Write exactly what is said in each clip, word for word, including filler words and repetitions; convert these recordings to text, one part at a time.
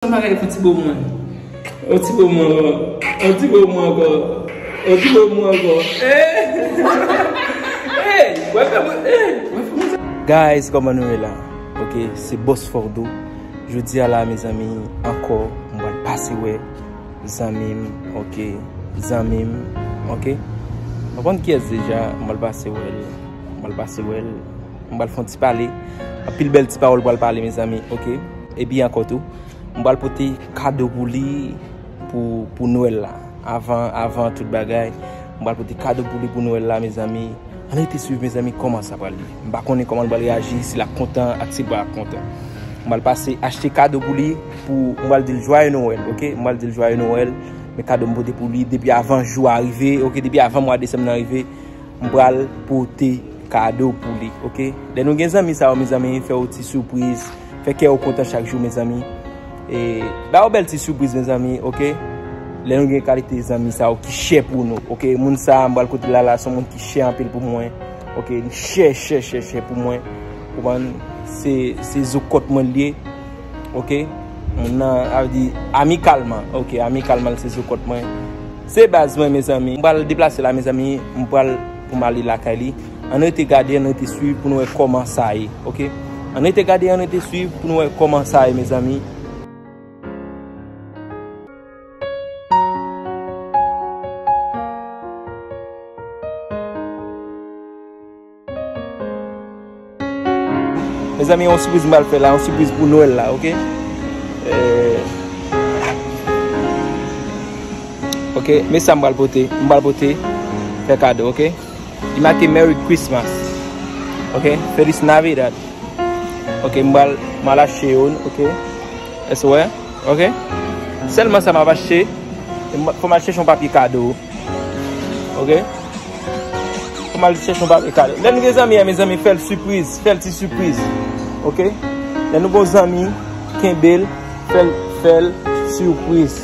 Yon bagay pou ti bo mwen. O ti bo mwen ankò. O ti bo mwen ankò. O ti bo mwen ankò. Eh! Eh! Wè fè mwen. Eh! Wè fè mwen. Guys, kòman nou ye la? Ok, se Boss Fordo. Jodi a la, mezanmi, ankò, m pral pase wè zanmi m, ok, zanmi m, ok. M pa konn kiyès deja, m pral pase wè l, m pral pase wè l, m pral fè yon ti pale. Anpil bèl ti pawòl pral pale, mezanmi, ok. Epi ankò tou, m pral pote kado pou li pou, pou Nwèl la. Avan, avan tout bagay, m pral pote kado pou li pou Nwèl la, mezanmi. Ann rete swiv, mezanmi, kòman sa pral ye. M pa konnen kòman l pral reyaji, si l ap kontan ak si l pa ap kontan. M pral pase achte kado pou li, pou m pral di l jwaye Nwèl, ok? M pral di l jwaye Nwèl, men kado m pote pou li depi avan jou a rive, ok? Depi avan mwa desanm nan rive, m pral pote kado pou li, ok? Lè nou gen zanmi sa yo, mezanmi, fè yon ti sipriz, fè kè yo kontan chak jou, mezanmi. E, ba yo bèl ti sipriz, mezanmi, ok? Lè nou gen kalite zanmi sa yo ki chè pou nou, ok? Moun sa a, m pral kote l la la, se yon moun ki chè anpil pou mwen, ok? Li chè, chè, chè, chè pou mwen. Konprann? Se, se zo kòt mwen l ye, ok? Moun nan, sa vle di, amikalman, ok? Amikalman, se zo kòt mwen. Se baz mwen, mezanmi. M pral deplase la, mezanmi. M pral pou m ale lakay li. Ann rete gade, ann rete swiv pou nou wè kòman sa ye, ok? Ann rete gade, ann rete swiv pou nou wè kòman sa ye, mezanmi. Mezanmi, yon sipriz m pral fè la, yon sipriz pou Nwèl la, ok? Eh, ok, men sa m pral pote, m pral pote fè kado, ok? Li make Merry Christmas. Ok, Feliz Navidad. Ok, m pral, m al achte youn, ok? Èske w wè? Ok? Sèlman sa m ap achte, m, fò m al chèche yon papye kado. Ok? Fò m al chèche yon papye kado. Lè n gen zanmi a, mezanmi, fè l sipriz, fè l ti sipriz. Ok? Lè nou gon zanmi, kenbe l, fè l, fè l sipriz.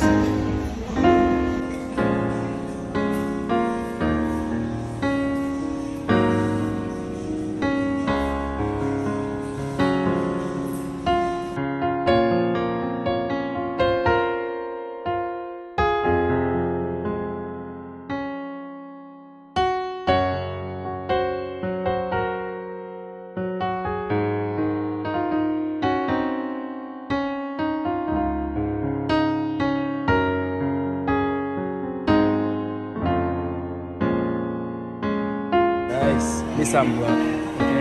Guys, men sa m pran. Ok.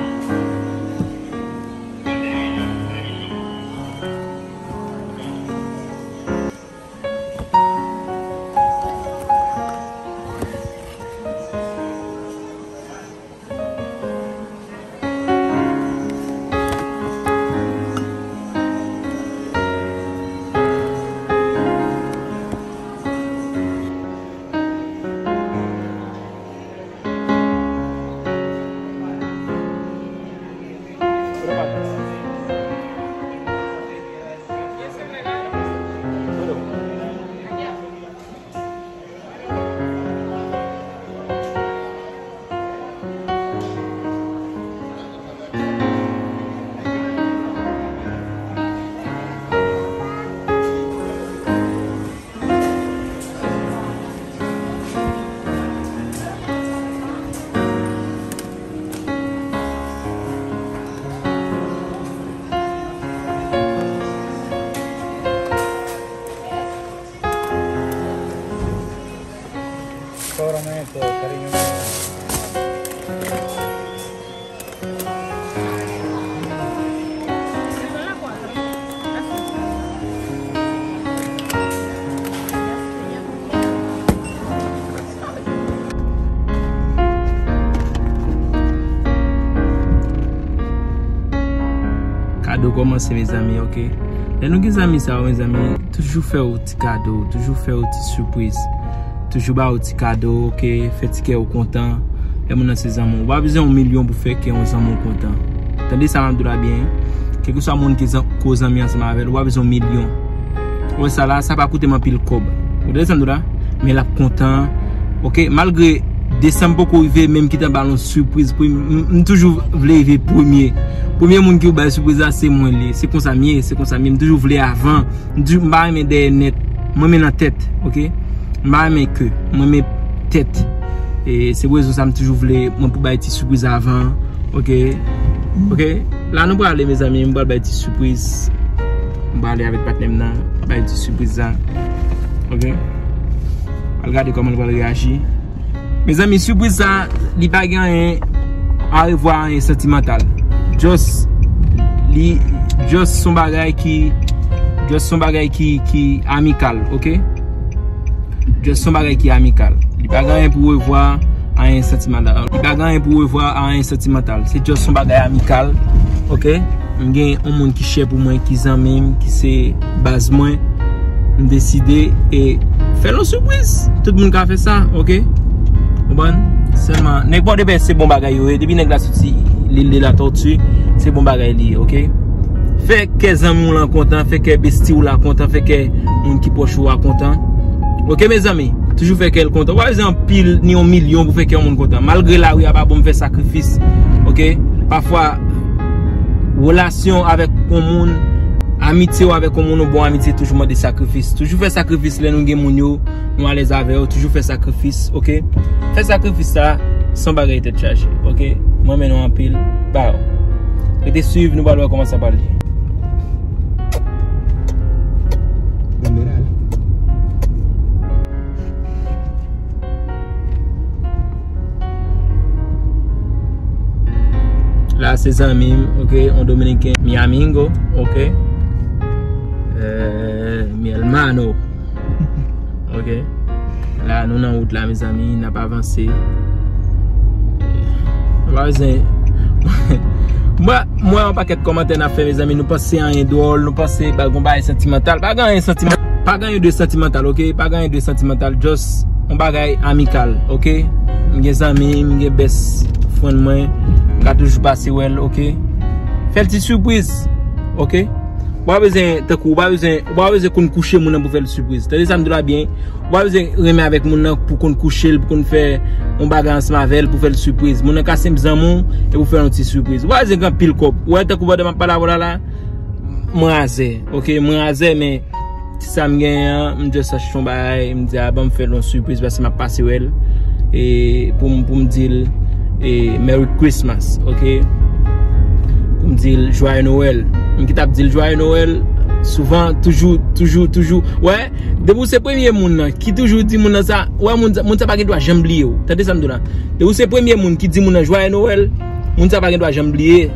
Solamente, cariño mío. Kado kòmanse, mezanmi, ok? Lè nou gen zanmi sa yo, mezanmi, toujou fè yo ti kado, toujou fè yo ti sipriz. Toujou ba yo ti kado, ok? Fè ti kè yo kontan. Lè moun nan se zanmi w, ou pa bezwen yon milyon pou fè kè yon zanmi w kontan. Tande sa m ap di w la byen. Kèlkeswa moun ki zan-, ko zanmi ansanm avè l, ou pa bezwen yon milyon. Ou wè sa la, sa pa koute m anpil kòb. Ou tande sa m di w la? Men l ap kontan. Ok, malgre Desanm poko rive, men m gentan ba l yon sipriz pou m, m, m toujou vle rive premye. Premye moun ki bay sipriz la, se mwen li ye. Se konsa m ye, se konsa m ye. M toujou vle avan. M di, m pa renmen dèyè nèt. Mwen renmen nan tèt, oke? M pa renmen ke. Mwen renmen tèt. E se pou rezon sa m toujou vle, mwen pou bay ti sipriz avan, oke? Oke? La nou prale, mezanmi, m pral bay ti sipriz. M prale avèk patnè m nan, bay ti sipriz la. Oke? Al gade kòman l pral reyaji. Mezanmi, sipriz sa, li pa gen anyen arevwa, anyen santimantal. Just, li, just son bagay ki, just son bagay ki, ki amikal, oke? Just son bagay ki amikal. Li pa gen anyen pou revwa, anyen santimantal. Li pa gen anyen pou revwa, anyen santimantal. Se just son bagay amikal, oke? M gen yon moun ki chè pou mwen, ki zanmi m, ki se baz mwen. M deside e fè l yon sipriz. Tout moun ka fè sa, oke? Konprann? Sèlman, nèg Pòdepè se bon bagay yo ye. Depi nèg la soti lil de Latòti, se bon bagay li ye, oke? Fè kè zanmi w lan kontan, fè kè besti w la kontan, fè kè moun ki pwòch ou a kontan. Oke, mezanmi? Toujou fè kè l kontan. Ou pa bezwen anpil, ni yon milyon pou fè kè yon moun kontan. Malgre lari a pa bon, m fè sakrifis, oke? Pafwa, relasyon avèk yon moun, amitye w avèk yon moun, yon bon amitye toujou mande sakrifis. Toujou fè sakrifis lè nou gen moun yo, nou alèz avè yo, toujou fè sakrifis, oke? Fè sakrifis sa, se yon bagay tèt chaje, oke? Mwen renmen nou anpil, bye. Rete swiv, nou pral wè kòman sa pral ye. La se zanmi m, oke, yon Dominiken, mi amigo, oke. Eh, mi hermano. Oke. La, nou nan wout la, mezanmi, n ap avanse. Mwen, mwen, yon pakèt kòmantè n ap fè, mezanmi, nou panse anyen dwòl, nou panse ba gon bagay santimantal, pa gen anyen santimantal, pa gen anyen de santimantal, oke? Pa gen anyen de santimantal, just yon bagay amikal, oke? M gen zanmi, m gen best friend mwen, m ka toujou pase wè l, oke? Fè l ti sipriz, oke? Ou pa bezwen, tankou, ou pa bezwen, ou pa bezwen konn kouche moun nan pou fè l sipriz. Tande sa m di w la byen. Ou pa bezwen renmen avèk moun nan pou konn kouche l, pou konn fè yon bagay ansanm avè l, pou fè l sipriz. Moun nan ka senp zanmi w, e pou fè yon ti sipriz. Ou pa bezwen gen anpil kòb. Ou wè, tankou pandan m ap pale avè w la, la, mwen razè. Oke, mwen razè, men ti sa m genyen an, m just achte yon bagay, m di, a, ban m fè l yon sipriz, paske m ap pase wè l. E pou m, pou m di l, e, Merry Christmas, oke? Pou m di l Joyeux Noël. M ki t ap di l Joyeux Noël, souvan, toujou, toujou, toujou. Wè, depi w se premye moun nan ki toujou di moun nan sa, wè, moun, moun sa pa gen dwa janm bliye w. Tande sa m di w la. Depi w se premye moun ki di moun nan Joyeux Noël, moun sa pa gen dwa janm bliye,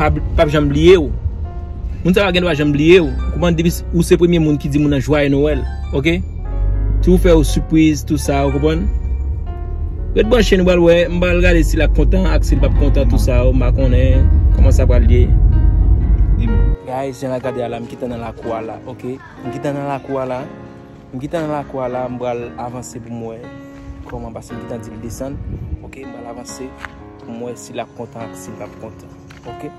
pa, p ap janm bliye w. Moun sa pa gen dwa janm bliye w. Ou konprann? Depi ou se premye moun ki di moun nan Joyeux Noël, oke? Tou fè w sipriz, tou sa, ou konprann? Ret branche, nou pral wè, m pral gade si l ap kontan ak si l p ap kontan, tou sa, m pa konnen kòman sa pral ye. Guys, jan n ap gade a la, m gentan nan lakou a la, oke? M gentan nan lakou a la. M gentan nan lakou a la, m pral avanse pou m wè kòman, paske m gentan di l desann. Oke, m pral avanse pou m wè si l ap kontan ak si l p ap kontan. Oke?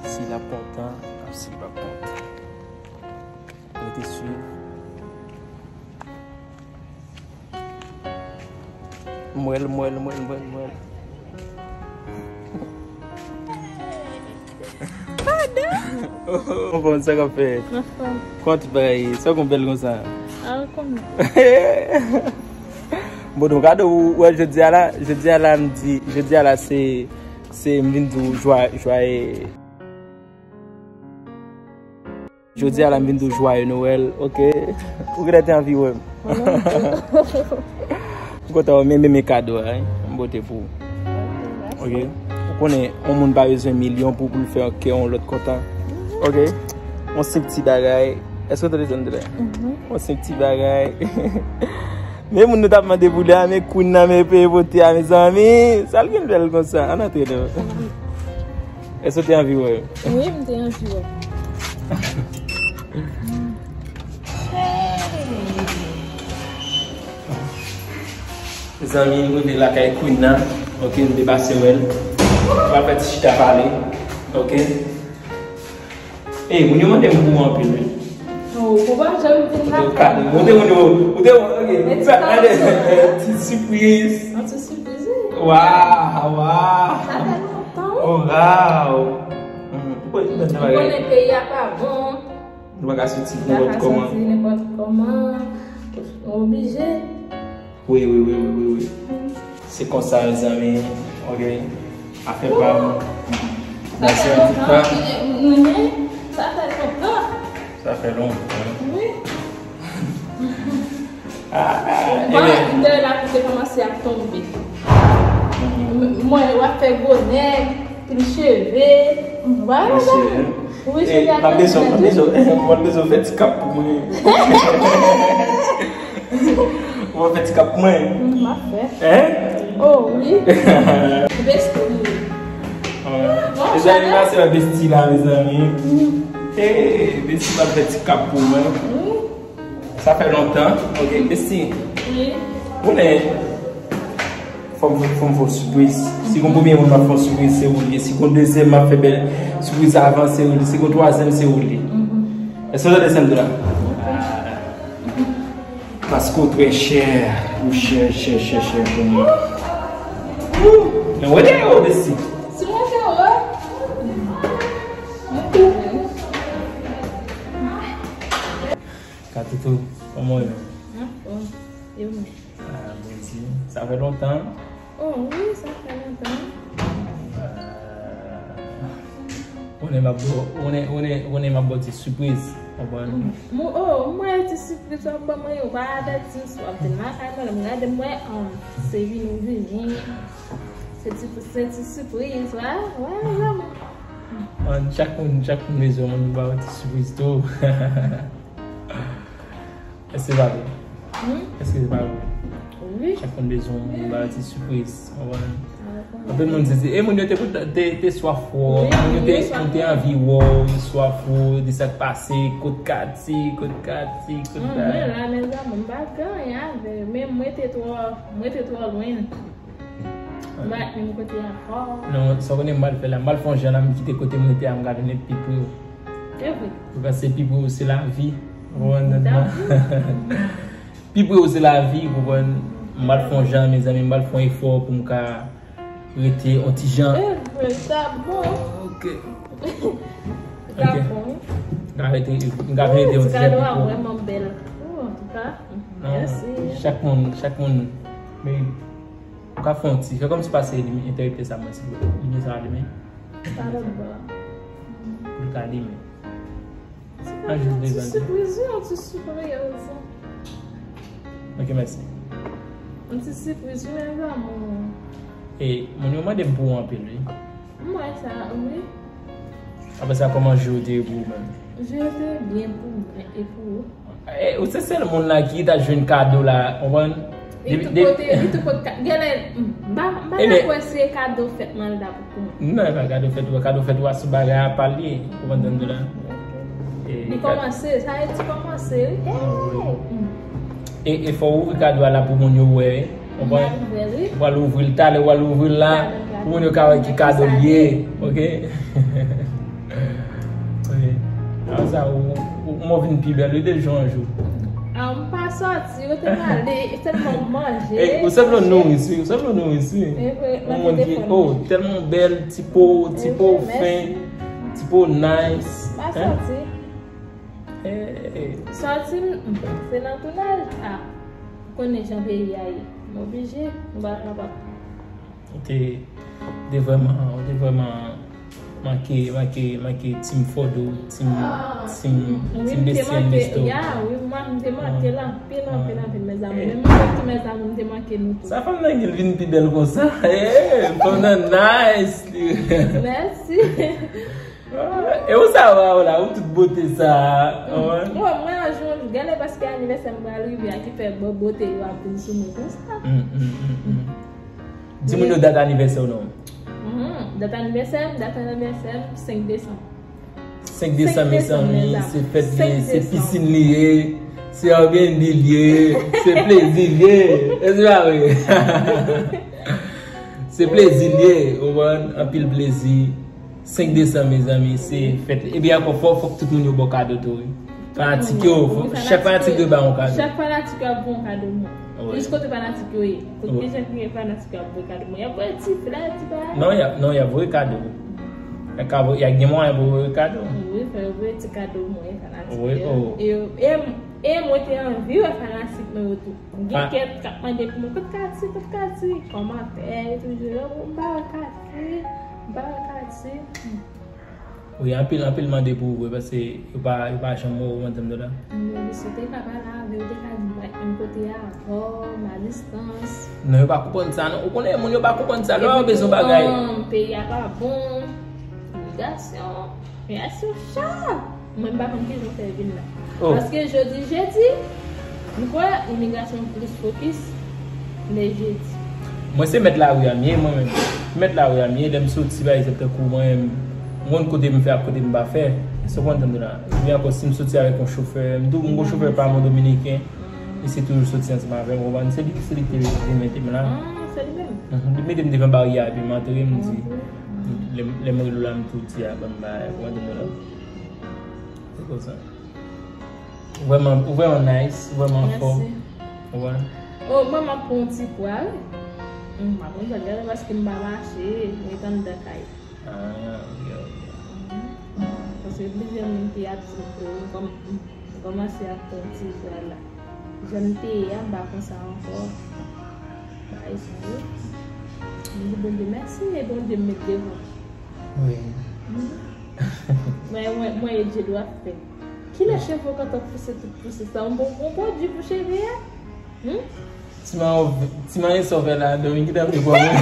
Si l ap kontan ak si l p ap kontan. Rete swiv. M wè l, m wè l, m wè l, m wè l, m wè l. Padon! Anfòm, sa k ap fèt? Anfòm. Kòman tout bagay ye? Sa w konn bèl konsa? A, kòman? Bon, donk, kado ou wè jodi a la, jodi a la, m di, jodi a la, se, se m vin di w jwa, jwaye. Jodi a la, m vin di w Joyeux Noël, oke? Ou genlè te anvi wè m. M kontan wè m, men, men kado a, wi. M pote pou ou. Oke? Ou konnen, yon moun pa bezwen milyon pou, pou l fè kè yon lòt kontan. Oke? Yon senp ti bagay. Èske w tande sa m di la? Yon senp ti bagay. Men moun nou t ap mande pou li a, men queen nan, men peye pote a, mezanmi. Sa l gen bèl konsa? Ann antre non. Èske w te anvi wè? Wi, m te anvi wè. Mezanmi, m rive lakay queen nan. Oke, m te pase wè l. M pral fè ti chita pale. Oke. Ey, moun yo mande m pou ou anpil, wi. Oh, ou pa janm vin lakay mwen. Ou te, ou te, ou te, oke. Ti sipriz. Yon ti sipriz. Waw, waw. Sa fè lontan. Oh, waw. Hmm, ou konnen, ou konnen peyi a pa bon. Nou pa ka soti nenpòt kòman. Nou pa ka soti nenpòt kòman. Nou oblije. Wi, wi, wi, wi, wi, wi. Se konsa, mezanmi. Ok. Afè pa m. Sa fè lontan ke nou ye. Sa fè lontan. Sa fè lontan. Wi. Ah, ah, bon, ebyen. M te la pou te kòmanse ap tonbe. M- Mwen, w ap fè gwo nèg, pil cheve. Mwen, mwen, mwen. Wi, cheve. M ap bezwen, m ap bezwen, m ap bezwen fè ti kap pou mwen. Ou ap fè ti kap pou mwen? M ap fè. Hein? Oh, wi. Besti. Bon, e zan animasyon besti la, mezanmi. Eh, besti va fè ti kap pou mwen. Sa fè lontan. Ok, besti. Wi. Konnen, fò m, fò m fè w sipriz. Si gon premye moun m ap fè w sipriz, se ou li ye. Si gon dezyèm m ap fè bèl sipriz avan, se ou li. Si gon twazyèm, se ou li. Èske w tande sa m di la? Paske w trè chè, ou chè, chè, chè, chè pou mwen. Men wè dèyè w, besti. Si mwen fè wè. Katoutou, kòman w ye? Mwen anfòm. E ou menm? Ah, Bondye, sa fè lontan. Oh, wi, sa fè lontan. Ah, konnen m ap ba w, konnen, konnen, konnen m ap ba w ti sipriz, konprann? Mm. Mo, oh, m wè ti sipriz w ap ban mwen yo, pa avèti m, si w ap vin lakay mwen, lè m gade m wè, um, se vini w vini. Se ti, se ti sipriz, wè, wè, zanmi. Man, chak moun, chak moun bezwen moun ba yo ti sipriz tou. Èske se pa vre? Hmm? Èske se pa vre? Wi. Chak moun bezwen moun ba yo ti sipriz, konprann? Anpil moun di, e moun yo te, te, te swaf wè w, moun yo te, moun te anvi wè w, yo swaf wè w, de sa k pase, kot Kati, kot Kati, kot bagay. Mwen la, mezanmi, m pa t gen anyen avè yo, men mwen te twò, mwen te twò lwen. M pa t menm kote ankò. Non, sa w konnen m pral fè la? M pral fè yon jan la, m kite kote m rete a, m ka vin ret pi pre w. Se vre. Paske pi pre w se lavi. Ou konprann? Pi pre w se lavi, ou konprann? M pral fè yon jan, mezanmi, m pral fè yon efò pou m ka rete yon ti jan. E vre, sa bon. Ok. Sa bon, wi. M ka rete, m ka vin rete yon ti jan pi pre w. Ti kado a vrèman bèl. Oh, antouka, mèsi. Chak moun, chak moun. Men, ou ka fè yon ti, fè kòmsi pase limyè entèriptè sa mwen, silvouplè. Limyè sa alimen. Sa lòt bò a. Pou l ka alimen. An jis devan. Yon ti sipriz, wi, yon ti sipriz. Ok, mèsi. Yon ti sipriz, wi, mezanmi. E, moun yo mande m pou ou anpil, wi. M wè sa, wi. Apre sa, kòman jou yo te ye pou ou menm? Jou yo te byen pou mwen e pou ou? E, ou se sèl moun la ki ta jwenn kado la, konprann? Li tou pote, li tou pote ka-, genlè, m pa, m pa ta kwè se kado fèt mwen li ta pote pou mwen. Non, e pa kado fèt ou, kado fèt ou a sou bagay apa l ye, ou konprann sa m di w la? Li kòmanse, sa e ti kòmanse, wi. E, e fò w ouvri kado a la pou moun yo wè, wi. Konprann? Ou pral ouvri l talè, ou pral ouvri l la, pou moun yo ka wè ki kado l ye, ok? Wi. Apre sa, ou, ou, ou vin pi bèl, wi, de jou an jou. Ah, m pa sòti, rete m ale, e tèlman m manje. E, ou sanble yon nouris, wi, ou sanble yon nouris, wi. Yon moun ki, oh, tèlman bèl, ti po, ti po fen, ti po nice. M pa sòti. Sòti, m, se nan tounaj. Ah, ou konnen jan peyi a ye. M oblije, m pa kapab. Ou te, ou te vrèman, ou te vrèman manke, manke, manke Team Fòdo, Team, Team, Team Besti and Besto. Ya, wi, mwen, m te manke l anpil, anpil, anpil, mezanmi. Menm mwen menm tou, mezanmi, m te manke nou tou. Sa fanm nan gen l vin pi bèl konsa? Eh, fanm nan nice, li. Mèsi. Ah, e ou sa va ou la, ou tout bote sa, wi. Mwen, mwen, yon jou, genlè paske anivèsè m pral rive a ki fè bo-, bote yo ap vin sou mwen konsa. Di moun yo dat anivèsè w non. Dat anivèsè m, dat anivèsè m, senk desanm. Senk desanm, mezanmi, se fèt li ye, se pisin li ye, se Airbnb li ye, se plezi li ye. Èske pa vre? Se plezi li ye, ou konprann? Anpil plezi. Senk desanm, mezanmi, se fèt li. Epi ankò, fò, fòk tout moun yo ba w kado tou, wi. Fanatik yo, chak fanatik yo ba yon kado. Chak fanatik yo ap voye yon kado mwen. Jis kote fanatik yo ye. Kote ki jan ki gen fanatik yo ap voye kado mwen. Y ap voye ti flè, ti bagay. Non, y ap, non, y ap voye kado. Y ap ka voye, y ap gen mwayen pou voye kado. Wi, fè yo voye ti kado mwen, fanatik yo. E, e, e mwen te anvi wè fanatik mwen yo tou. Gen kèk k ap mande pou mwen, "Kot Katy, kot Katy?" Kòmantè, yo toujou la, "M pa wè Katy, m pa wè Katy." Wi, anpil, anpil mande pou ou vre, paske yo pa, yo pa janm wè ou, ou konprann sa m di w la. Yo te ka pale avè w, yo te ka di m pa t menm kote avè w, m a distans. Non, yo pa konprann sa, non. Ou konnen, moun yo pa konprann sa. Lè yo bezwen bagay. Epi tou, um, peyi a pa bon, imigrasyon, imigrasyon chè. Mwen, m pa konn kijan fè vin la. Paske jodi jedi, m kwè imigrasyon plis fokis lè jedi. Mwen se mèt lari a m ye, mwen menm. Mèt lari a m ye, lè m soti, pa egzanp, tankou mwen, m konn kote m fè ak kote m pa fè. Se w konn tande la. Epi ankò, si m soti avèk yon chofè, m tou, m gon chofè pa mwen dominiken, misye toujou soti ansanm avè m, ou konprann? Se li, se li ki te, te mete m la. Ah, se li menm. Mhm. Li mete m devan baryè a, epi m antre, m di, lè, lè m rele w la, m tou di a, ban m bagay, ou konprann tande la. Se konsa. Ou vrèman, ou vrèman nice, ou vrèman fò. Mèsi. Ou konprann? Oh, mwen, m ap pran yon ti pwa, wi. M ap pran yon ti pwa, paske m pa mache, m ret anndan kay. Ah, ok, ok. Mhm. Paske plizyè moun ki ap di m ke m kòm-, m kòmanse ap pran ti pwa la. Jan m te ye a, m pa konsa ankò. Bagay sa yo. M di Bondye mèsi, e Bondye m met devan. Wi. Mhm. Mwen, mwen, mwen, e dye dwa fè. Kilè cheve w kontan pouse tout pouse sa? Yon bon, bon pwodui pou cheve a? Hmm? Ti man, ti man, e sa w fè la, domi ki ta vle pran mwen.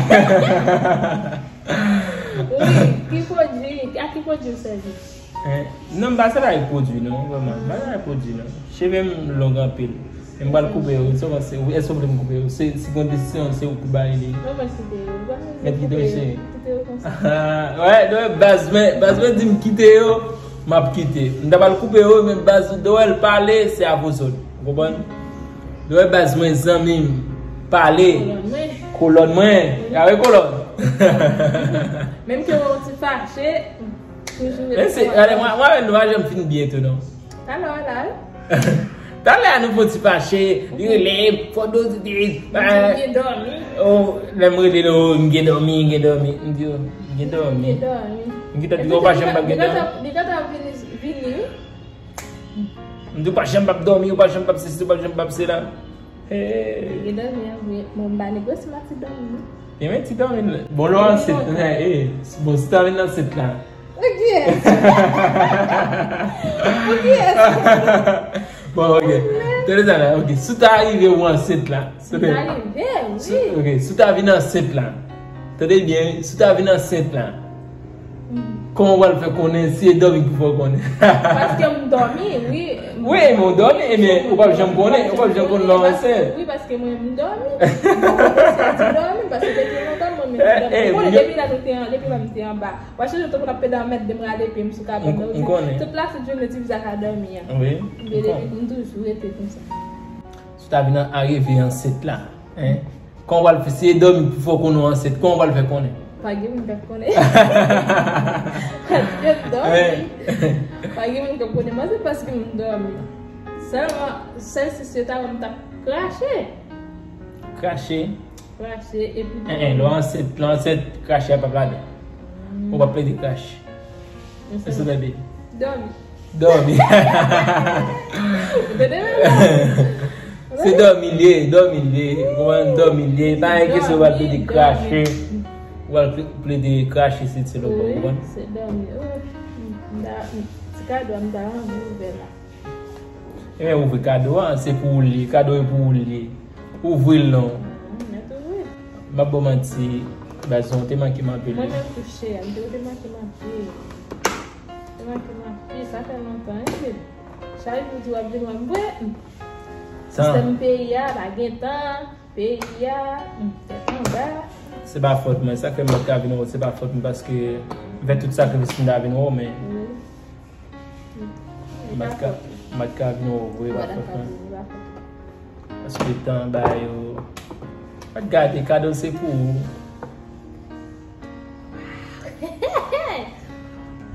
Wi, ki pwodui? A ki pwodui w sèvi? Eh, non, m pa sèvi ak pwodui, non, vrèman. M pa sèvi ak pwodui, non. Cheve m long anpil. E m pral koupe yo, sa w panse? Èske w vle m koupe yo? Se, si gon desizyon, se ou ki bay li. Mwen mèt kite yo. Mèt kite yo, cheri. Kite yo konsa. Wè, non, baz mwen, baz mwen di m kite yo, m ap kite. M ta pral koupe yo, men baz, lè w wè l pale, se avozòd. Ou konprann? Lè w wè baz mwen, zanmi m, pale. Kolòn mwen. Kolòn mwen. Gade kolòn. Menm ke w ti fache, toujou rete kolòn. Men se, gade, mwen, mwen avè l, nou pa janm fin byen tou, non. Talè a la, wi. Talè a nou fè ti fache, li rele, fò do di, m gen dòmi. Oh, lè m rele l, oh, m gen dòmi, m gen dòmi. M di, oh, m gen dòmi. M gen dòmi. M gentan di, ou pa janm p ap gen dòmi. Li gentan, li gentan vini, vini, wi. M di, ou pa janm p ap dòmi, ou pa janm p ap sesi, ou pa janm p ap sela. Hey. Li gen dòmi an vre. Bon, m pa negosye m ak ti dòmi, non. Gen men ti dòmi, bon, lè w ansent, eh, bon, si w ta vin ansent la. Pou kiyès? Pou kiyès? Bon, ok. Tande sa la, ok. Si w ta rive ou ansent la. Si w ta rive, wi. Ok, si w ta vin ansent la. Tande byen, wi. Si w ta vin ansent la. Kòman w pral fè konnen si e dòmi ki fè w konnen? Paske m dòmi, wi. Wi, men w dòmi, ebyen, ou p ap janm konnen, ou p ap janm konnen lè w ansent. Wi, paske mwen, m dòmi. M pa konn si e ti dòmi, paske depi lontan, mwen menm, m dòmi. Bon, depi lè nou te an, depi lè m te anba. Wè, chak jou tankou n ap pede anmède m rale pye m sou kabann nan, ou di, tout lasit jounen ti fi sa ka dòmi an. Wi. Ebyen, depi, m toujou rete konsa. Si w ta vin a, arive ansent la, en? Kòman w pral fè? Si e dòmi pou fè w konnen w ansent, kòman w pral fè konnen? Pa gen moun k ap konnen. Paske m dòmi. Pa gen moun k ap konnen m ansent paske m dòmi. Sèlman, sèl si se ta wè m t ap krache. Krache? Krache, epi. En, en, lè w ansent, lè w ansent, krache a p ap ladan. Ou p ap plede krache. Èske w tande? Dòmi. Dòmi. Ou tande menm? Se dòmi l ye, dòmi l ye. Ou konprann, dòmi l ye. Pa gen kesyon w al plede krache. W al pl-, plede krache si se lòt bò, ou konprann? Wi, se dòmi. Wi. M ta, ti kado a, m ta anvi ouvè la. Ebyen, ouvri kado a, se pou ou l ye. Kado e pou ou l ye. Ouvri l non. Mèt ouvri. M ap ba w manti, baz, ou te manke m anpil. Mwen menm tou chè, m te, ou te manke m anpil. Ou te manke m anpil, sa fè lontan, wi. Chak jou w di w ap vin wè m vre. Sistèm peyi a, pa gen tan, peyi a, tèt anba. Se pa fòt mwen, sa k fè m pa t ka vin wè w, se pa fòt mwen, paske m fè tout sakrifis pou m ta vin wè w, men. Wi. M pa t ka, m pa t ka vin wè w vre, pa fòt mwen. Paske tan ba yo. Pa t gade, kado se pou ou.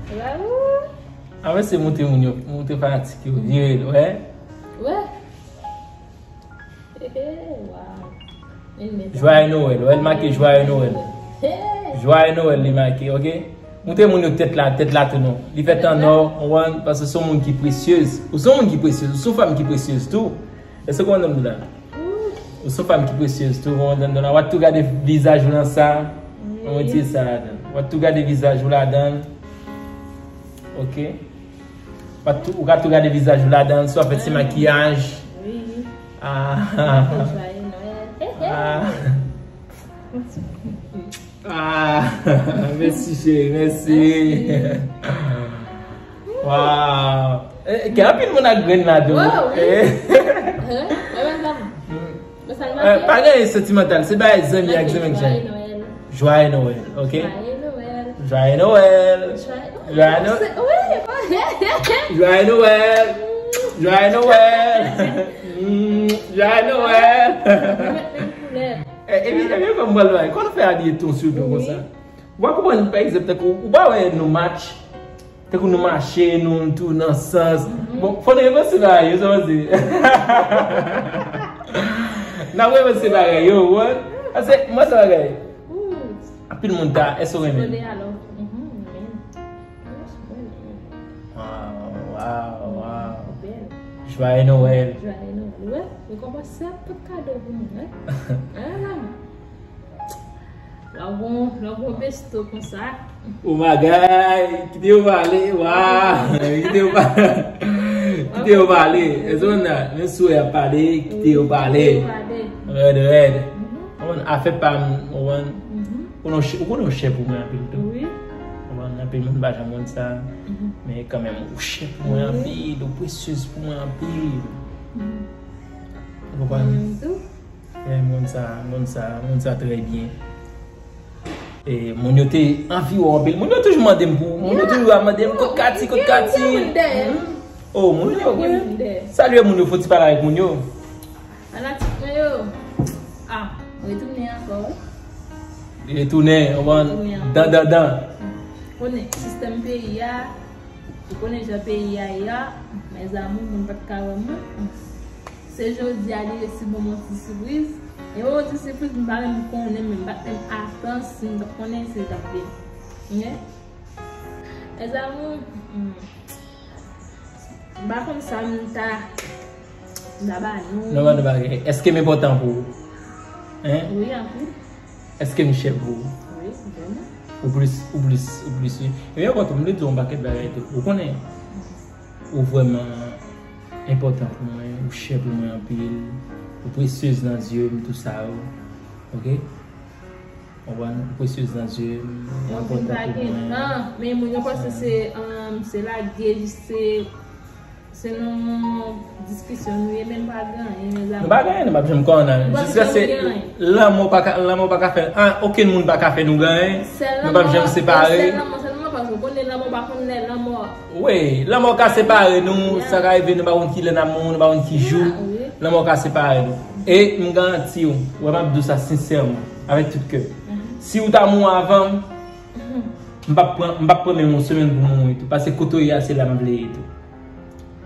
Bravo. Apre se montre moun yo, montre fanatik yo, vire l, wè. Wè. Wow. Joyeux Noël, wè, l make Joyeux Noël. Joyeux Noël, li make, ok? Montre moun yo tèt la, tèt la tou non. Li fèt an nò, ou konprann, paske se yon moun ki presyez. Ou se yon moun ki presyez, ou se yon fanm ki presyez tou. Èske w konprann sa m di la? Ou se yon fanm ki presyez tou, ou konprann sa m di la? W ap tou gade vizaj ou nan sa. Mwen retire sa ladan. W ap tou gade vizaj ou ladan. Ok. W ap tou, ou ka tou gade vizaj ou ladan, si w ap fè ti makiyaj. Wi. Ah. Joyeux Noël. Ah. Ah, mèsi cheri, mèsi. Wow. Eh, gen anpil moun ak grenn la tou. Wow, wi. Eh. Eh, pa gen sentimantal, se bagay zanmi ak zanmi ak zanmi. Joyeux Noël, ok? Joyeux Noël. Joyeux Noël. Joyeux Noël. Joyeux Noël. Joyeux Noël. Mm, Joyeux Noël. Epi, epi, kòm mwen lwen, kòm fè abiye tou sou tou konsa. Ou pa konprann, pa egzanp, tankou, ou pa wè nou match, tankou nou mache, nou, nou tou nan sans. Bon, fò nou repanse bagay yo, sa vle di. N ap repanse bagay yo, ou konprann? Paske, mwen sa bagay. Anpil moun ta, èske w renmen? Wow, wow, wow. Joyeux Noël. Joyeux Noël. Wè, nou kòmanse ak tout kado pou mwen, hein? Hein, maman? Lòt bon, lòt bon besto konsa. O magay, kite yo pale, wa, kite yo pale. Kite yo pale. Èske w konn sa? Men si w ap pale, kite yo pale. Kite yo pale. Rèd, rèd. Ou konn afè pa m, ou konn. Ou konnen w chè, ou konnen w chè pou mwen anpil tou. Wi. Ou konn, anpil moun pa janm konn sa. Men kanmenm, ou chè pou mwen anpil, ou presyez pou mwen anpil. Ou konprann? Mwen menm tou. Eh, moun sa, moun sa, moun sa trè byen. E moun yo te anvi wè w anpil. Moun yo toujou mande m pou, moun yo toujou ap mande m, "Kot Kati, kot Kati?" Oh, moun yo, wi. Salye moun yo, fò ti pale avèk moun yo. Fanatik mwen yo. Ah, retounen ankò, wi. Retounen, ou konn, dan, dan, dan. Konnen sistèm peyi a, ou konnen jan peyi a ye a, mes amours, moun pa t ka wè m non. Se jodi a li resi ban m yon ti sipriz. E yon ti sipriz, m pa menm konnen, men m pa t menm atann si m t ap konnen si l t ap vini. Ok? Mes amours, hmm. M pa konn sa m ta, m ta ba nou. Non, pa de bagay. Èske m enpòtan pou ou? Hein? Wi, anpil. Èske m chè pou ou? Wi, vrèman. Ou plis, ou plis, ou plis, wi. E yon kòt, m vle di w yon pakèt bagay tou. Ou konnen, ou vrèman enpòtan pou mwen, ou chè pou mwen anpil, ou presyez nan zye m, tou sa yo. Ok? Ou konprann? Ou presyez nan zye m, ou enpòtan pou mwen. Tan, men moun yo panse se, um, se lage, se, se nan diskisyon nou ye, men pa gen anyen, mezanmi. Nou pa gen anyen, nou p ap janm konn anyen. Jiskaske lanmò pa ka, lanmò pa ka fè, ah, okenn moun pa ka fè nou gen anyen. Nou p ap janm separe. Sèl lanmò, sèl lanmò, paske w konnen lanmò pa konn lè lanmò. Wi, lanmò ka separe nou, sa ka rive, nou pa konn ki lè n ap mouri, nou pa konn ki jou. Lanmò ka separe nou. E m garanti w, wè m ap di w sa sensèman, avèk tout kè. Si w ta mouri avan m, m p ap pran, m p ap pran menm yon semèn pou m mouri tou. Paske kote w ye a, se la m vle ye tou.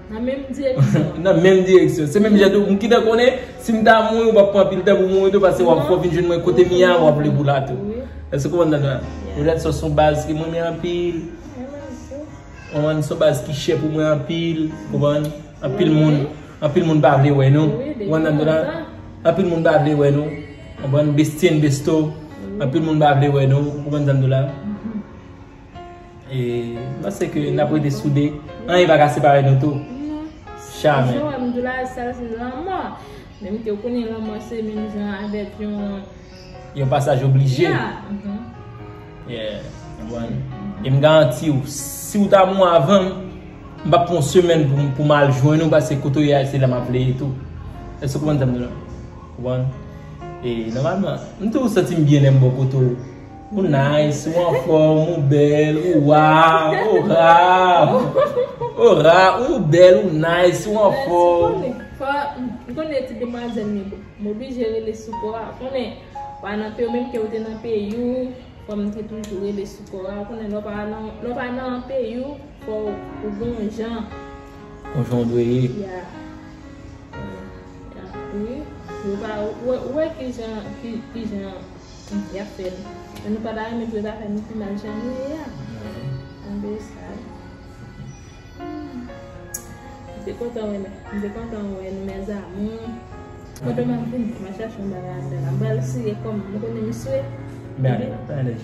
Nan menm direksyon. Nan menm direksyon. Se menm jan tou, m gentan konnen, si m ta mouri, w p ap pran anpil tan pou mouri tou, paske w ap fò vin jwenn mwen kote m ye a, w ap vle pou la tou. Èske w konprann sa? Poutèt sa, se yon baz ke m renmen anpil. Ou konprann, se yon baz ki chè pou mwen anpil, ou konprann? Anpil moun, anpil moun pa vle wè nou. Ou konprann sa m di w la? Anpil moun pa vle wè nou. Ou konprann? Bestie and besto. Anpil moun pa vle wè nou. Ou konprann sa m di w la? E, m panse ke n ap rete soude. Anyen pa ka separe nou tou. Jamè. Jan m di w la, sa se lanmò. Menm ke w konnen lanmò se menm jan avèk yon yon pasaj oblije. Yeah. Yeah. Ou konprann? E m garanti w, si w ta mouri avan m, m p ap pran yon semèn pou, pou m al jwenn ou, paske kote w ye a, se la m ap vle ye tou. Èske w konprann sa m di w la? Ou konprann? E nòmalman, m toujou santi m byen lè m bò kote w. Ou nice, ou anfòm, ou bèl, ou wa, ou ra, ou ra, ou bèl, ou nice, ou anfòm. Fò, m konnen ti demwazèl, men m oblije rele sou kò a. Konnen, w a nan peyi w, menm ke w te nan peyi w, Kòm m te toujou rele sou kò a, ou konnen lè w pa nan, lè w pa nan peyi w, fò w gen yon jan. Yon jan w dwe ye. Ya. Ya, wi. Yo pa, ou wè, ou wè ki jan, ki, ki jan y ap fè n. Men nou pa ta renmen pou yo ta fè nou pi mal jan nou ye a. Anben sa. M te kontan wè, m te kontan wè nou, mes amours. Pandan m ap vini, m al chache yon bagay anndan la. M pral siye kò m, m konnen misye. Men ale, men ale.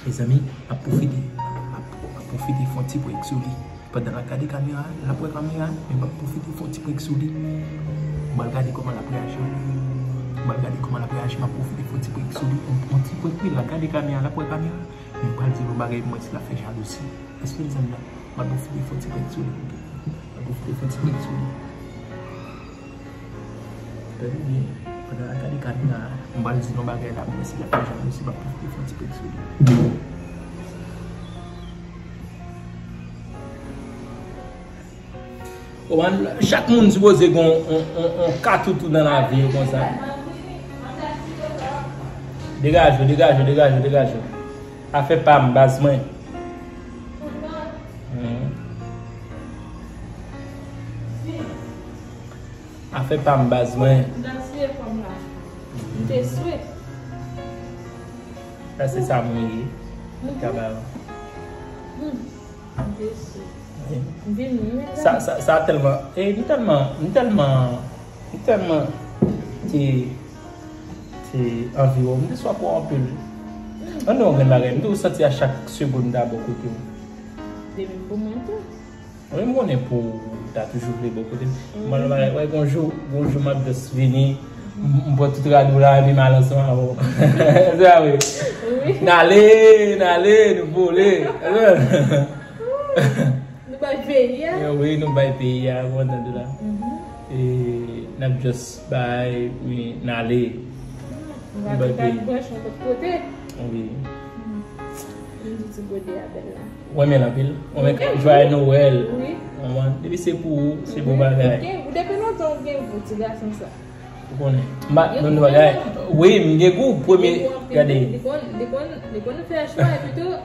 Mezanmi, m ap pwofite, m ap, m ap pwofite fè yon ti prank sou li. Pandan l ap gade kamera, l ap wè kamera, men m ap pwofite fè yon ti prank sou li. M pral gade kòman l ap reyaji. M pral gade kòman l ap reyaji, m ap pwofite fè yon ti prank sou li. Yon, yon ti prank, wi, l ap gade kamera, l ap wè kamera. Men m pral di l yon bagay pou mwen si l ap fè jalouzi. Èske l zanmi la? M ap pwofite fè yon ti prank sou li. M ap pwofite fè yon ti prank sou li. Tande byen, pandan l ap gade kamera a, m pral di l yon bagay la, pou mwen si l ap fè jalouzi, m ap pwofite fè yon ti prank sou li. Ou konprann? Chak moun sipoze gen yon, yon, yon, yon katoutou nan lavi yo konsa. Degaje w, degaje w, degaje w, degaje w. Afè pa m, baz mwen. Mhm. Afè pa m, baz mwen. M t ap siye kò m la. M te swe. Sa se sa mwen ye. Mhm. Kaba. Hmm. M te swe. Wi. M vini, wi, sa, sa, sa tèlman, e, m tèlman, m tèlman, m tèlman te, te anvi wè w. M te swa pou anpil. Hmm. Ann nou yon grenn bagay. M toujou santi a chak segonn m ta bò kote w. De menm pou mwen tou. Wi, m konnen pou w ta toujou vle bò kote m. Wi. Mwen, mwen, wè, gon jou, gon jou m ap just vini. M, m pran tout rad ou la, epi m al ansanm avè w. Se sa vre. Wi. N ale, n ale, nou vole. Nou bay peyi a. Eh, wi, nou bay peyi a, ou konprann la. Mhm. E n ap just bay, wi, n ale. Nou bay peyi. Branch yon lòt kote. Wi. Mhm. M di ti bode a bèl la. Ou renmen l anpil. Ou renmen Joyeux Noël. Wi. Ou konprann? Depi se pou ou, se bon bagay. Ou gen, ou depi lontan ou gen gou ti gason sa. Ou konnen. M pa, non, bagay. Wi, m gen gou, premye, gade. Li konn, li konn, li konn fè chwa, epi tou,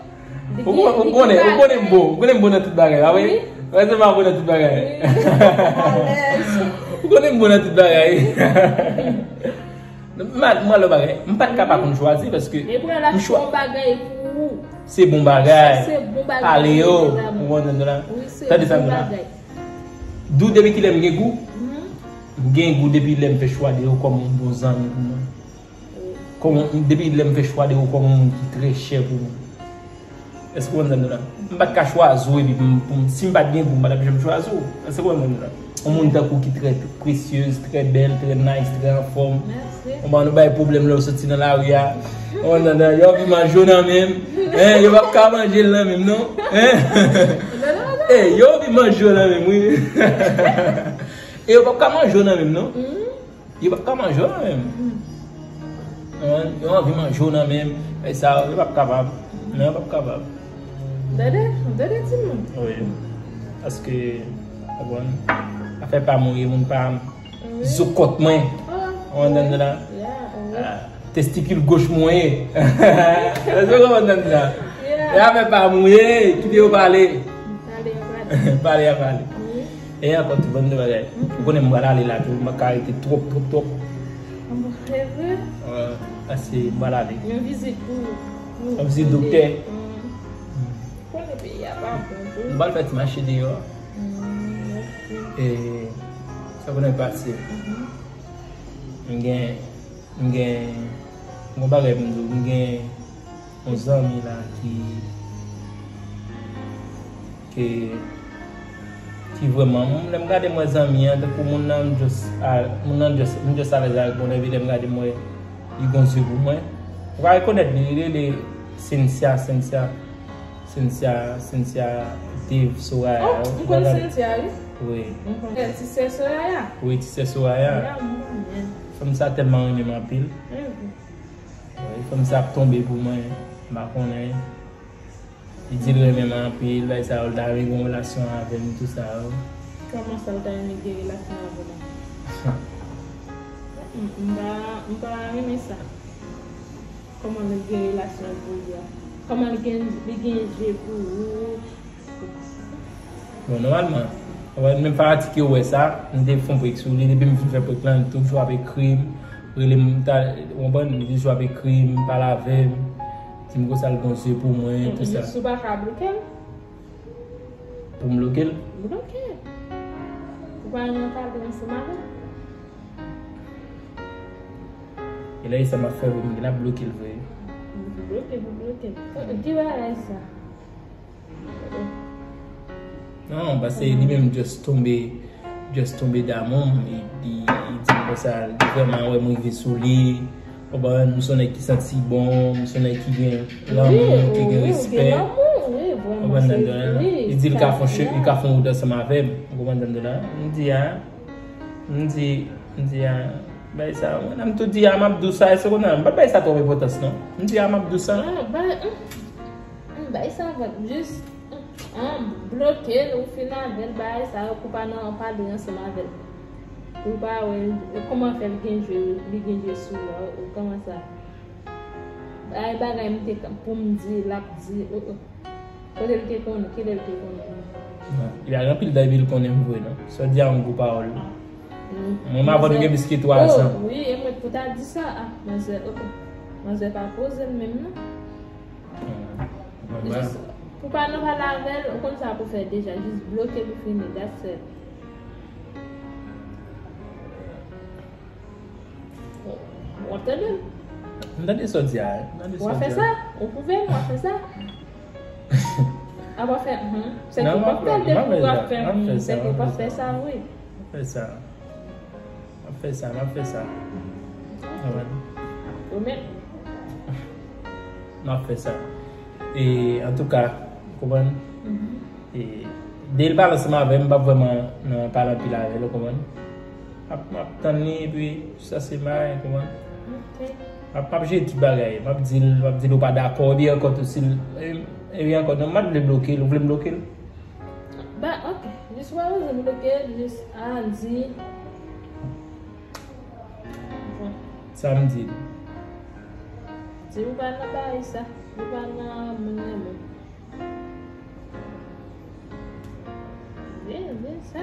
ou konnen, ou konnen m bon, ou konnen m bon nan tout bagay, pa vre? Wi. Wè, se m bon nan tout bagay. Wi. Alèz. Ou konnen m bon nan tout bagay. M al, m al yon bagay. M pa t ka pa konn chwazi, paske m chwa-, se bon bagay. Se bon bagay. Pale yo. Ou konprann la? Wi, se bon bagay. Tande sa m di la. Dou depi kilè m gen gou? Mhm. M gen gou depi lè m fè chwa de ou kòm yon bon zanmi pou mwen. Wi. Kòm yon, depi lè m fè chwa de ou kòm yon moun ki trè chè pou mwen. Èske w konprann sa m di la? M pa t ka chwazi w epi pou m, pou m, si m pa t gen gou, m pa t ap janm chwazi w. Èske w konprann sa m di la? Yon moun tankou w ki trè presyez, trè bèl, trè nice, trè anfòm. Mèsi. Ou konprann, ou bay pwoblèm lè w soti nan lari a. Ou konprann, yo anvi manje w nan men m. Hein, yo p ap ka manje l nan men m, non. Hein? Non, non, non. Eh, yo anvi manje w nan men m, wi. E yo p ap ka manje w nan men m, non. Mhm. Yo p ap ka manje w nan men m. Yo, yo anvi manje w nan men m. E sa, yo p ap kapab. Non, yo p ap kapab. Tande, tande timoun. Wi. Paske, ou konprann, afè pa m ou ye, moun pa m. Wi. Zo kòt mwen. Oh, ou konprann la? Yeah, wi. Ah, testikil goch mwen ye. Èske w konprann la? Yeah. E afè pa m ou ye, kite yo pale. Pale a pale. Pale a pale. Wi. E ankò tou bann de bagay. Mhm. Ou konnen m pral ale la tou, m pa ka rete twòp, twòp, twòp. Anmwey, se vre? Wi, paske m pral ale. Yon vizit pou, pou yon vizit doktè. Mhm. Konnen peyi a pa bon tou. Nou pral fè ti mache deyò. Mhm, mèsi. E sa konnen pase. Mhm. M gen, m gen, m gen yon bagay pou m di w, m gen yon zanmi la ki, ki, ki vrèman, m, lè m gade m wè zanmi an, tankou moun nan, m just, a, moun nan just, m just alèz avèk moun nan, epi lè m gade m wè li gon zye pou mwen. Ou ka rekonèt li, li rele Cynthia, Cynthia, Cynthia, Cynthia Dave Soraya. Oh, m konn Cynthia, wi. Wi. M konn. Ti sè Soraya? Wi, ti sè Soraya. Ya, m konnen. Fanm sa tèlman renmen m anpil. Mhm. Wi, fanm sa ap tonbe pou mwen, m pa konnen. Li di l renmen m anpil, bagay sa yo, l ta renmen gen yon relasyon avè m, tou sa yo. Kòman sa l ta renmen gen relasyon avè w la? M, m pa, m pa renmen sa. Kòman li gen relasyon pou li a? Kòman li gen, li gen je pou ou? Bon, nòmalman, wè, menm fanatik yo wè sa, m te fè yon prank sou li, depi m fin fè prank lan, li toujou ap ekri m, rele m, ta, w konprann, li toujou ap ekri m, pale avè m, di m konsa l gon je pou mwen, tout sa. Jis ou pa ka bloke l? Pou m bloke l? Bloke. Ou pa renmen pale ansanm avè l? E lè sa m ap fè pou m gen ap bloke l vre. Bloke pou bloke l. Ki bagay sa? Non, paske li menm just tonbe, just tonbe damou m, li, li, li di m konsa, li vrèman wè m rive sou li. Konprann, m se yon nèg ki santi bon, m se yon nèg ki gen lanmou, ki gen respè. Konprann sa m di w la? Li di l ka fè yon che-, li ka fè yon wout ansanm avè m. Ou konprann sa m di w la? M di a, m di, m di a, bay sa, mwen, m tou di a, m ap di w sa, èske w konn, m pa bay sa twòp enpòtans non. M di a, m ap di w sa. Ah, bay, mm, mm, bay sa vag, jis, mm, ah, bloke l, ou fin avè l, bay sa, ou pa nan pale ansanm avè l. Ou pa wè kòman fè l gen je, li gen je sou ou, ou kòman sa. Bay bagay m te ka, pou m di, l ap di, oh, oh. Kote l te konnen, kilè l te konnen? Li pa gen anpil tan epi l konnen m vre non. Sa w di a yon gwo pawòl. Mwen m avè w nou gen plis ke twa zan. Oh, wi, e mwen pou ta di sa, ah, manzè, ok. Manzè pa poze l menm non. Jis, pou pa nan pale avè l, ou konn sa pou fè deja, jis bloke l pou fini, that's it. W ap tande m? M tande sa w di a. M tande sa w di a. W ap fè sa? Ou pwouve m w ap fè sa? A w ap fè, hmm. Sèke w ap tande m, w ap fè, hmm. Sèke w ap fè sa, wi. M ap fè sa. M ap fè sa, m ap fè sa. Promèt. M ap fè sa. E, antouka, ou konprann? E, depi l pale ansanm avè m, m p ap vrèman nan pale anpil avè l, ou konprann? M ap, m ap tann li, epi sa se mare, ou konprann? M ap, m ap jere tout bagay. M ap di l, m ap di l ou pa dakò, epi ankò tou, si l, epi, epi ankò, non, m pa t vle bloke l, ou vle m bloke l? Ba, ok. Jis pa bezwen bloke l, jis a di. Bon. Sa m di l? Di ou pa nan bagay sa, ou pa nan moun renmen. Vin, vin sa.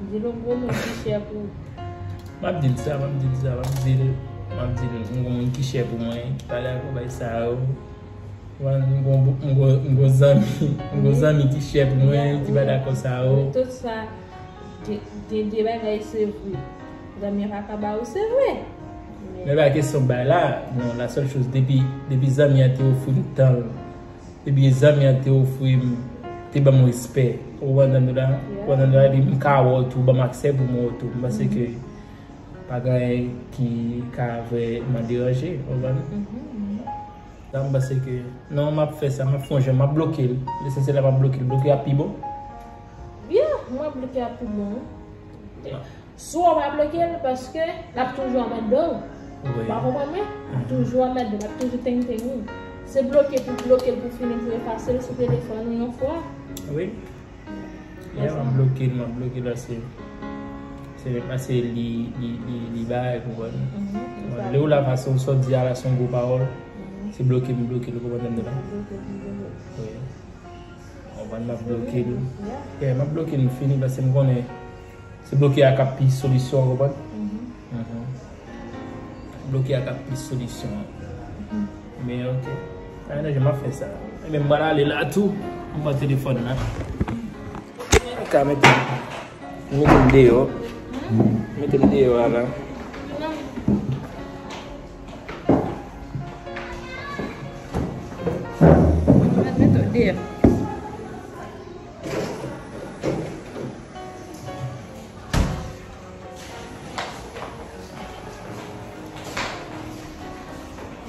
Di l yon gwo moun ki chè pou ou. M ap di l sa, m ap di l sa, m ap di l, m ap di l, yon gwo moun ki chè pou mwen, ki pa dakò bay sa yo. Mwen, m gon, m gon, m gon zanmi, m gon zanmi ki chè pou mwen, ki pa dakò sa yo. Tout sa, gen, gen de bagay se vre. Zanmi an pa ka ba ou, se vre. Men pa kesyon bay la, non, la sèl choz, depi, depi zanmi an te ofri m tan l, depi zanmi an te ofri m, te ban m respè. Ou konprann sa m di w la? Ou konprann sa m di w la? Epi m ka wè w tou, ban m aksè pou m wè w tou. M panse ke pa gen anyen ki ka vrèman deranje, ou konprann? La, m panse ke, non, m ap fè sa, m ap fè yon jan, m ap bloke l. Lesansyèl la, m ap bloke l. Bloke ap pi bon? Yeah, mwen bloke ap pi bon, wi. Si w pa bloke l, paske l ap toujou anmède w. Wi. Ou pa konprann mwen? L ap toujou anmède w, l ap toujou tengteng ou. Se bloke pou bloke l, pou fini, pou efase l sou telefòn ou yon fwa. Wi. Yeah, m ap bloke l, m ap bloke l, paske se, paske li, li, li, li bagay, ou konprann? Lè ou la, fason sa w di a la, se yon gwo pawòl. Se bloke m bloke l, ou konprann sa m di la? Wi. Ou konprann, m ap bloke l. Yeah, m ap bloke l, m fini, paske m konnen se bloke a k ap pi solisyon an, ou konprann? Bloke a k ap pi solisyon an. Men, ok. Pa gen danje, m ap fè sa. Ebyen, m pral ale la tou. M pran telefòn la. Ka mete m, mete m deyò. Mete m deyò a la. Mete w deyò.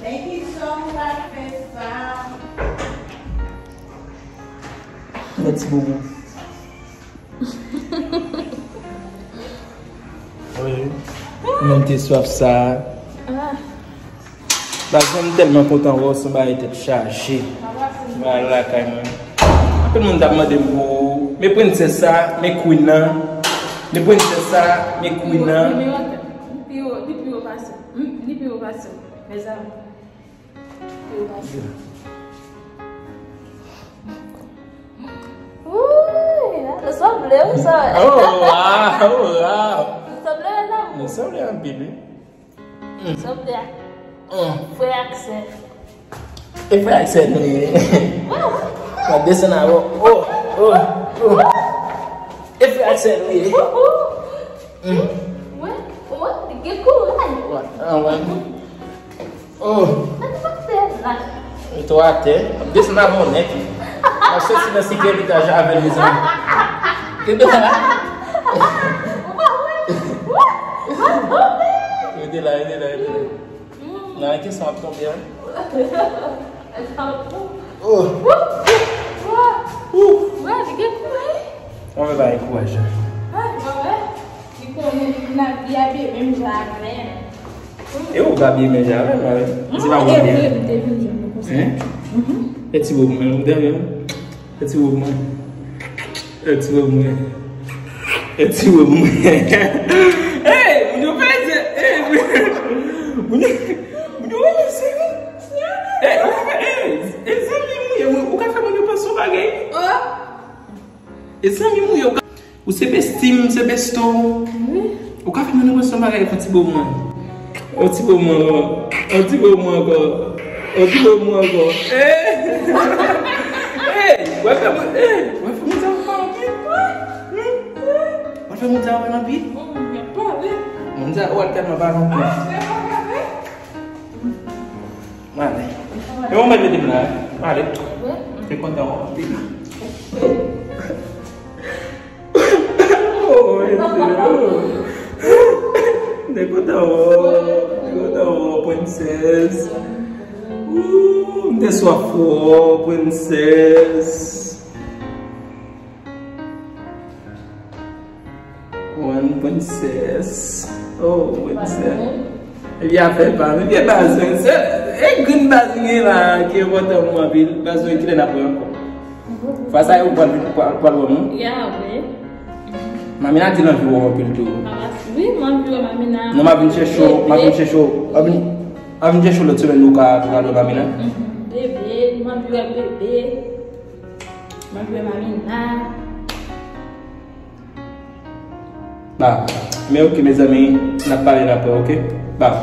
Men ki jan w pral fè sa? Mèsi bobo. Wi. Mwen te swaf sa. Baz mwen, m tèlman kontan wè w, se yon bagay tèt chaje. Mwen al lakay mwen. Anpil moun t ap mande m pou, men prensès sa, men queen nan. Men prensès sa, men queen nan. Li pi wo, li pi wo pase. Hmm, li pi wo pase. Mezanmi. Pi wo pase. Wouy, nou sanble, wi, sa. Oh, wow, oh, wow. Nou sanble, mezanmi. Nou sanble anpil, wi. Sanble ak frè ak sè. E frè ak sè nou ye. W ap desann avè w. Oh, oh, oh. E frè ak sè nou ye. Wè, wè, gen kouraj. Wè, ah, wè. Oh. Sa ki pase la? Ou tou atè. W ap desann avè w nèt, wi. W ap soti nan senkyèm etaj avè l, mezanmi. Kenbe la. Rete la, rete la, rete la. Nan kesyon ap tonbe a. Oh. Wè, li gen kouraj. Mwen pa gen kouraj. Li konnen li abiye menm jan avè m. E ou ka abiye menm jan avè m, mwen. Se pa mwen. Li te vin jwenn nou konsa. Hein? E ti bobo mwen, ou dèyè m. E ti bobo mwen. E ti bobo mwen. E ti bobo mwen. Hey, moun yo fè se, hey, moun yo, moun yo fè se. Hey, ou ka fè, hey, e zanmi mwen, ou ka fè moun yo panse yon bagay. E zanmi mwen, ou ka, ou se besti m, se besto. Ou ka fè moun yo panse yon bagay pou ti bobo mwen. On ti moman ankò. On ti moman ankò. On ti moman ankò. Eh! Eh! W ap fè moun, eh! W ap fè moun sa yo pale anpil. Hmm? W ap fè moun sa yo pale anpil. Moun sa yo tèlman pale anpil. M ale. E w mèt mete m la. M ale. Te kontan w anpil. Oh, mwen te, oh. Mwen kontan wè w, mwen kontan wè w, prensès. Ooh, mwen te swaf wè w, prensès. One, prensès. Oh, prensès. Epi afè pa m, epi baz mwen, se, e grenn baz mwen la ki enpòtan pou mwen anpil. Baz mwen, kilè n ap wè ankò? Fwa sa yo pral, pral, pral wè moun. Ya, wi. Mamina di l anvi wè w anpil tou. Wi, m anvi wè Mamina. Non, m ap vin chèche w, m ap vin chèche w. M ap vin, m ap vin chèche w lòt semèn, nou ka, nou ka wè Mamina. Mhm. Bebe, m anvi wè bebe. M anvi wè Mamina. Ba, men oke, mezanmi, n ap pale n apre, oke? Ba.